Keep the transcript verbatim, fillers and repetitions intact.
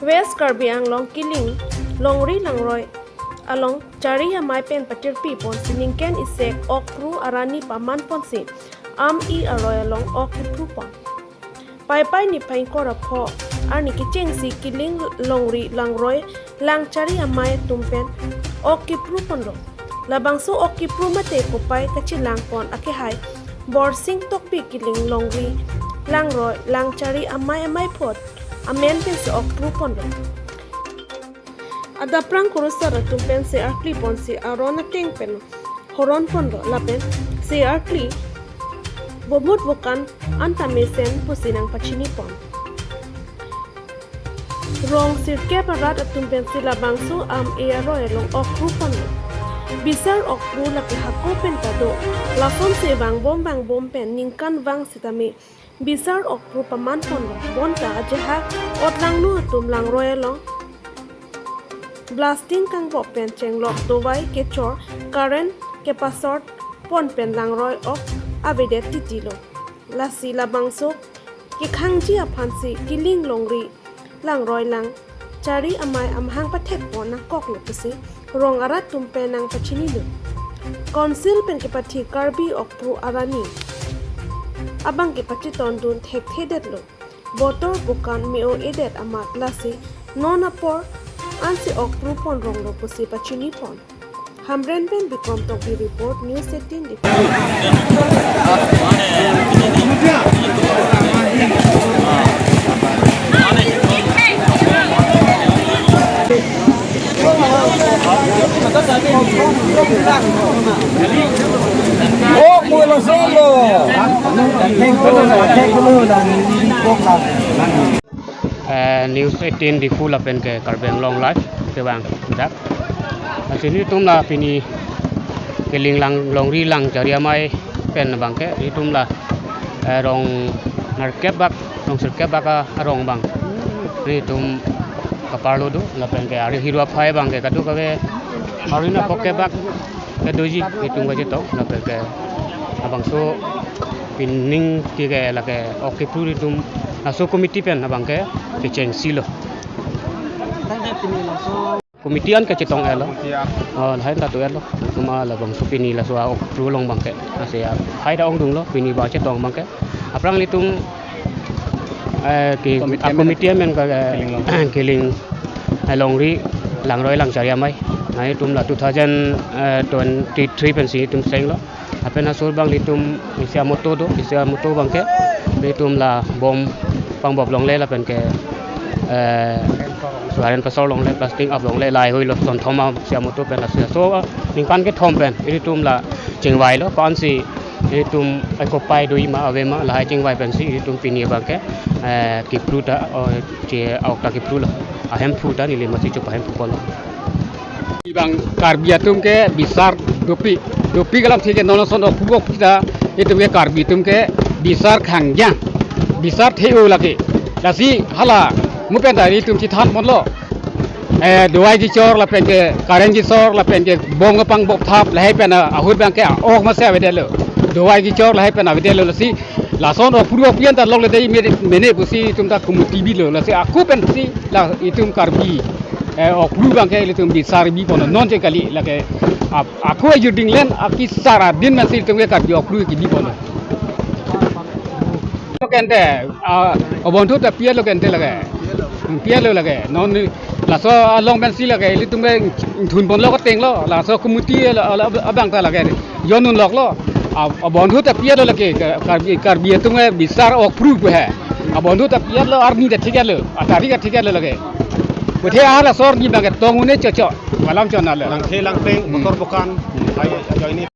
West Karbi Anglong Kiling Longri Langroi along Chari Amei pen patirpi ponsi ningkan isi ok phru arni paman ponsi Am-i aroi along ok kiphru pon. Paipai niphai ingkoi ra pho arni kechengsi Kiling Longri Langroi lang Chari Amei atum pen ok kiphru ponlo. Labangso ok kiphru mate kopai kachelang pon akehai Borsing Tokbi Kiling Longri Langroi lang Chari Amei amei phot amen pensi ok phru ponlo. Adap prang kurusar atum pen se arkli ponsi aron ateng pen horon ponlo lapen se arkli bomut bokan anta mesen pusi nangpachini pon. Rong sirkep arat atum pensi labangso Am-i aroi along ok phru ponlo. Bisar ok phru lake hako pen ta do. Lasonsi vangbom vangbom pen ningkan vang sitame bisar ok phru paman ponlo. Bonta ajahak otlangno atum langroi along blasting kangbok pen chenglok dovai kechor current kepasor pon pen langroi ok avedet titilo. Lasi labangso kekhangji aphansi Kiling Longri Langroi lang Chari Amei amahang pathek pon nangkoklo pusi rong arat atum pen nangpachinilo. Council pen kepathi Karbi ok phru arni abang kepachetondun thekthedetlo. Botor bokan me-o-edet amat lasi non apor ansi ok phru pon ronglo pusi pachini pon. Hamren pen Bikrom Tokbi report, News eighteen Diphu. Eh, News eighteen Diphu lapen ke Karbi Anglong Live kevang dak. Lasi nelitum la pini Kiling lang Longri lang Chari Amei pen abangke nelitum la, eh, rong nerkep bak, rong sirkep bak arong abang nelitum kaparlo do lapen ke ari hirua phai abangke kadokave ari na phokep bak kedoji nelitum kachetong lapen ke labangso pining ke ke lake ok kiphru nelitum laso committee pen abangke kechengsilo. Committee an kachetong-etlo. Oh, lahai ta to-etlo. Nelitum labangso pini laso ok phru along abangke. Ase ya, hai ta ongdunglo pini ba chetong abangke. Aphrang nelitum, eh, ke, committee a amen, committee amen ke, eh, Kiling Long. Kiling, eh, Longri Langroi lang Chari Amei. Nelitum la two thousand, eh, twenty-three pensi nelitum chenglo. Lapen asor abang nelitum isi amoto do, isi amoto abangke nelitum la bom pangbop longle lapen ke, eh, current pasor longle, blasting up longle, lahai hoilo, sonthom a isi amoto pen la isi aso, ah, ningkan kethom pen nelitum la chingvailo, ko-ansi nelitum, eh, kopai doji ma ave ma lahai chingvai pensi nelitum pini abangke, eh, kiphru ta, oh, che ok ta kiphrulo. Ahemphu ta neli masi chopahemphu ponlo. Bang Karbi atum ke bisar dopik, dopik alam thik ke non ason ok phru ok phru ta itum ke Karbi atum ke bisar khangjang, bisar the-o lake. Lasi hala mo pen ta itum chethan ponlo. Eh, dovai kechor lapen ke current kechor lapen ke bom kepangbop thap lahai pen ahut abangke ok masi avedetlo. Dovai kechor lahai pen avedetlo lasi lason ok phru ok phru an ta longle dei mene, mene pusi itum ta committee bilo lasi ako pensi la itum Karbi, eh, ok phru abangke ilitum bisar bi ponlo non che kali lake ap-, ako ajuding len akisar adin masi itum ke Karbi ok phru kebi ponlo. Lo kente, ah, obondhu ta pi-etlo kente lake. Pi-etlo lake. Non laso along pensi lake ilitum ke thun ponlo katenglo. Laso committee la, la, abang ta lake. Jon unloklo. Ah, obondhu ta pi-etlo lake. Ka-, Karbi, Karbi atum ke bisar ok phru pu he. Obondhu ta pi-etlo arni ta thik-etlo. Atari ta thik-etlo lake. Puthe ahar laso arni abangke tong un-e chocho. Malam chonalo. Langthe langpeng, hmm, botor bokan. Hmm. Hai, ajoine.